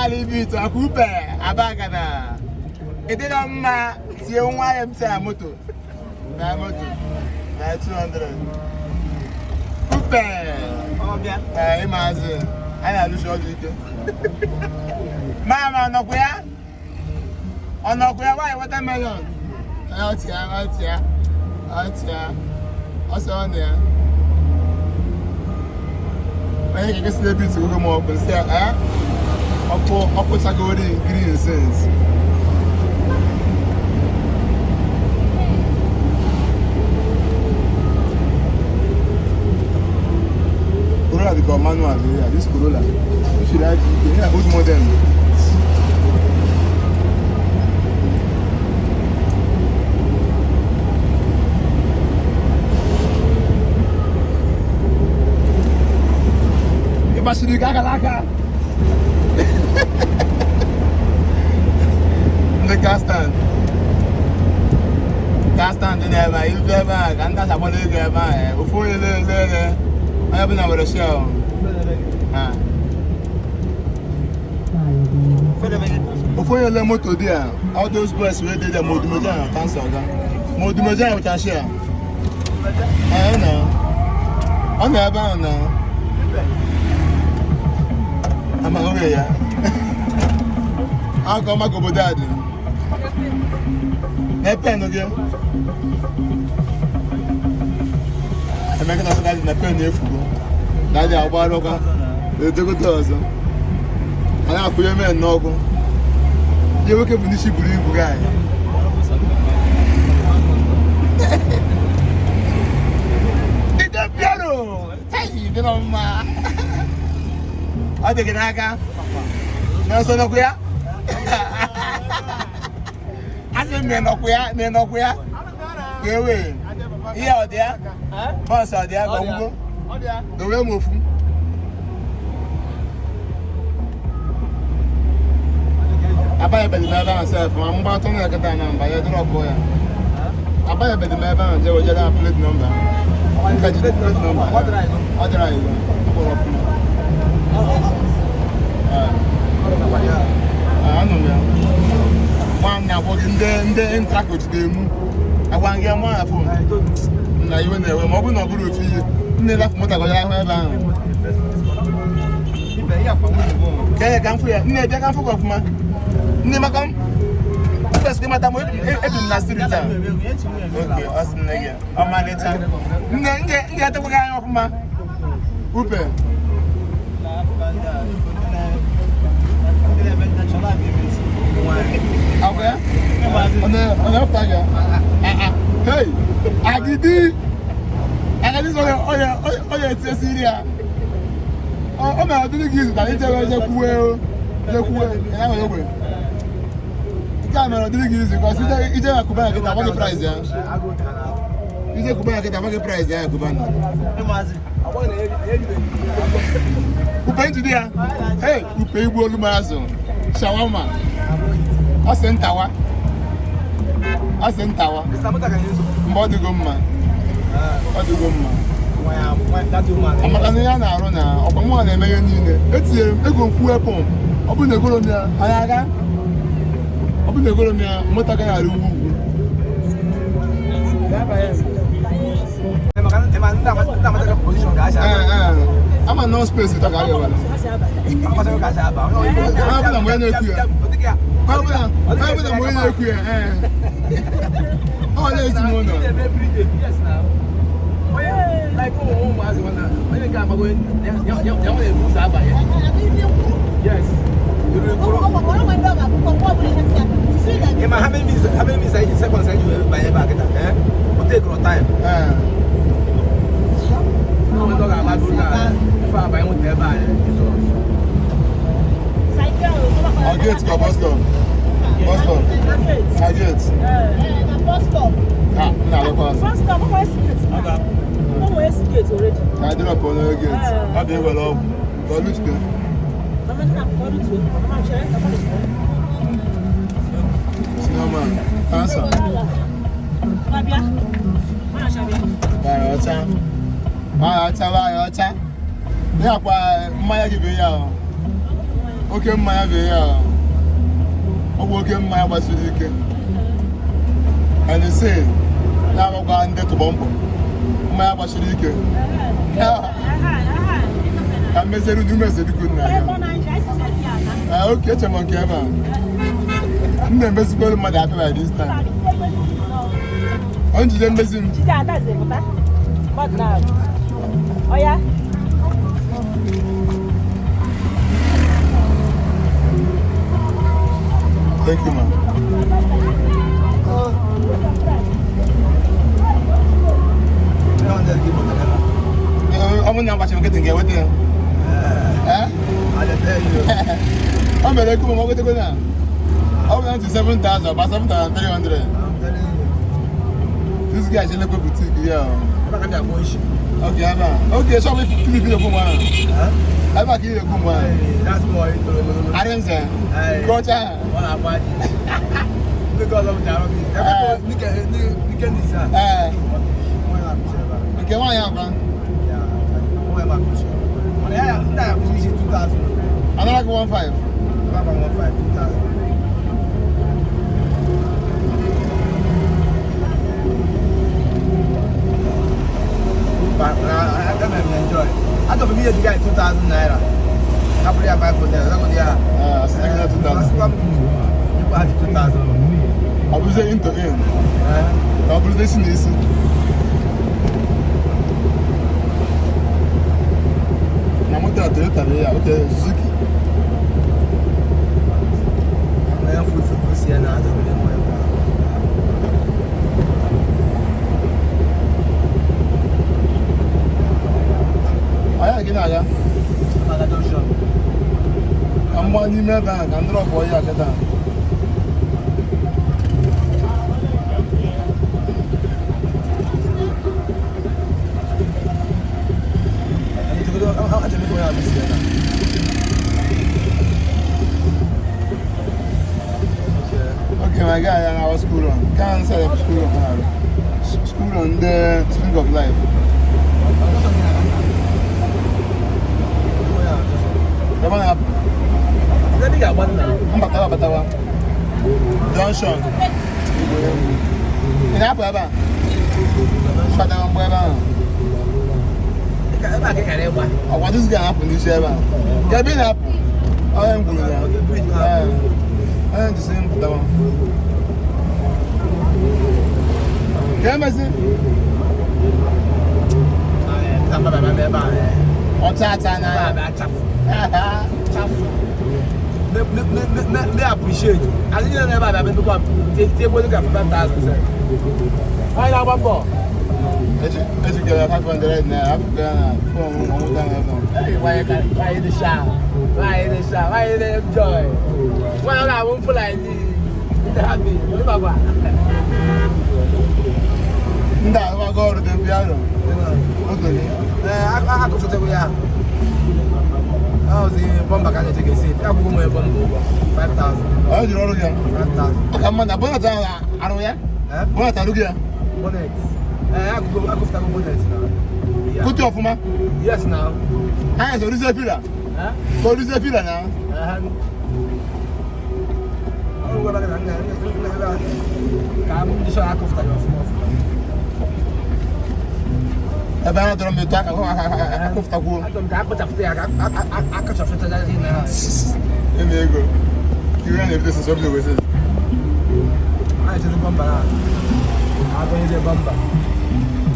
Akala ibi ito akwa upe abagana. Ịdịrọ mma tie nwa ya m na moto. Na moto. Na 200. Upe. Ee, ịmazị. Anyị na-alụsi ọdụ ike. Mama nọkwa ya? Ọ nọkwa ya nwaanyị watermelon? Ọtịa ọtịa ọtịa ọsọ ọ na ya. Onye keke si n'ebe iti nwoke ma ọ bụ nsị ya ọkụ ọkụ chagori green since. Corolla dị ka manual dị ya, this Corolla. You should like it. Yeah, old model. Ịgbasiri ike akara aka. Ndị car stand. Car stand dị n'ebe a, ilu ebe a ka ndị asagbara ego ebe a, ofu onye lele onye ọbụla nwere share. Ha. Ofu onye le moto dị a, all those boys wey dey there, Modumeje and Kansa ọga. Modumeje nweta share. Ee, na. Ọ nọ ebe ahụ na. Ama oge ya. Akọ maka obodo a dị. Na pen gị. Emeka na sị na pen efugo. Na adị agba arụkwa. Na-edogote ọzọ. A na-akwụnye men n'ọkụ. Ihe nwoke bụ n'isi buru ibu gị anyị. Ide bịarụ! Tai, dịrọ mma. Ọ dị gị n'aka. N'ọsọ nọkwu ya? Asị m na ịnọkwu ya, na ịnọkwu ya. Ka e wee. Ihe ọ dị ya? Bọọsụ ọ dị ya ka ọgwụgwọ? Dowe m ofu. Abanyebeghị m ebe ahụ sef, ma mgbatụ na eketa na mba ya drop ya. Abanyebeghị m ebe ahụ jee wejere ha plate number. Nka jide plate number. Ọ dịrị anyị mkpụrụ ọfụma. Anọ m ya. Nwa m na-agwọ gị ndị ENTRACO jide emu. Agwa gị nwa na phone. Na iwe na-ewe ma ọ bụrụ na ọ bụrụ ofu ihe. Nne lafụ moto agọjara ahụ ebe ahụ. Kee ka m fụ ya. Nne bịa ka m fụ gị ọfụma. Nne maka m. Kwesịrị ịmata m ebi m na street a. Oke, ọ sị nne gị. Ọmalịcha. Nne ndị etekwa gị anya ọfụma. Upe. Agwa ya? Ọ na-apụta gị? Hey! Agidi! Agidi sọ onye etinyesiri ya. O mere ọdịrị gị izu na ijere eje kwuwe je kwuwe ya nwere ogbe. Nke a mere ọdịrị gị izu because ije na Cubana kịta agwa gị price ya. Ije Cubana kịta agwa gị price ya Cubana. Upe njide ya. Hey, upe igbu olu m azụ. Shawarma. Ọ sị ntawa. Ọ sị ntawa. Mgbe ọ dịgo mma. Ọ dịgo mma. Amaka na ihe a na-arụ na ọkwa nwa na-eme ihe niile. Etinyere m ego m fuel pump. Ọ bụ na egoro m ya, anyị aga. Ọ bụ na egoro m ya, moto agaghị arị ugwu ugwu. Ama nọ space ụtọ ka a ga-ewere. Ọ bụ na mgbe na-ekwu ya. Ọ bụ na mgbe na-ekwu ya. Ọ na-esi m ụlọ. How many minutes seconds anyị wee banye ebe a kịta? O take time. Ọ ga-agbado na ife abanye nweta ebe a Jizọs. Ọ gate ka bus stop? Bus stop. Na gate. Ah, m na-alụkwa azụ. Ka drop onye gate. Ọ bụ ewere ọgwụ. Ka ọ lụtute. Sinoma, kansa. Bara ọcha. Bara ọcha, bara ọcha. Ihe akwa mmanya gị bụ ihe ahụ. Oke mmanya bụ ihe a. Ọ bụ oke mmanya gbasiri ike. And say, na-agbakwa ndị tụbọ mbọ. Mmanya gbasiri ike. Ka mmezere unu umeze biko nna ya. Ah, okay, eche m nke ebe a. M na-emezikwara mmadụ afọ by this time. Ọ njide mmezi m. Jide adaeze pụta. Mmadụ na-abụ. Ọya. Thank you, ma. Ọ bụrụ na agbachi nkịtị ga-enweta ya. Eh? O mere ego m ọgwetego na ọ bụ na 7,000 ba 7,300. This guy chelekwe boutique ya. Okay, ebe a. Okay, shop if clip na-ekwu mgbe ahụ. Ebe a ka ị na-ekwu mgbe ahụ. Arịnze. Nke ọcha ahụ. Ee. Nke nwaanyị akwa. Anara gị 1.5. But I don't enjoy. I don't give the guy 2,000 naira. I put it 500. I don't go Ah, sị gị na 2,000. You add 2,000. Ọ bụrụzie into in. Na ọ bụrụzie isi na isi. Na moto a Toyota bụ ya, okay, Suzuki. My food for this year now. I don't know. Ọ ya gị na-aga? Ka m gbaa n'ime ebe ahụ ka m drọpụ ya kịta. Okay, my guy, and our school run. Can't set up school run. School run, the Spring of Life. Ebe a na-apụ. Mbatawa, batawa. Junction. Ị na-apụ ebe a? Mbatawa mgbe ebe ahụ. Ọkwa this guy na-apụ n'isi ebe a. Ka ebe ị na-apụ? Onye m gwuru ya. Ee. Onye njisi m pụtawa. Ka emezi? Ọcha acha n'anya. May appreciate. I didn't know about that. Take what you got for 5,000. Why not one ball? Ejikere 500 naira, apụgo ya na fon ọmụta na ebe a. Hey, why you can why you the shout? Why you the shout? Why you the enjoy? Why you not one for like this? You happy? You baba. Ndị arụwago ọrụ dị mbịa arụ. Oge gị. Eh, akụfụtago ya. Ọ zi bọmba ka a na-eche ga-esi. Akwụkwọ m bọmba ụgwọ. 5,000. Ọ jiri ọrụ gị. 5,000. Ọ ka mma na bọnat ahụ arụ ya. Eh? Bọnat arụ gị ya. Bonnet. Eh, akụkọ akụfụtago bonnet na. Yeah. Kụtụ ọfụma. Yes now. Ha ya sọ fila. Eh? Ka oruzie fila na. Eh. Ọrụ ngwa na nna nna ka m ndị sọ akụfụtago ọfụma ọfụma. Ebe ahụ dọrọ m etu aka akụfụtakwuo. Achọrọ m ka akpụchapụta ya ka akụchapụta ya na Eme ego. Iwe ya na-ebido sọsọ obido wesị. a na-echezi bọmba na agụnyezie bọmba.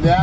Bịa.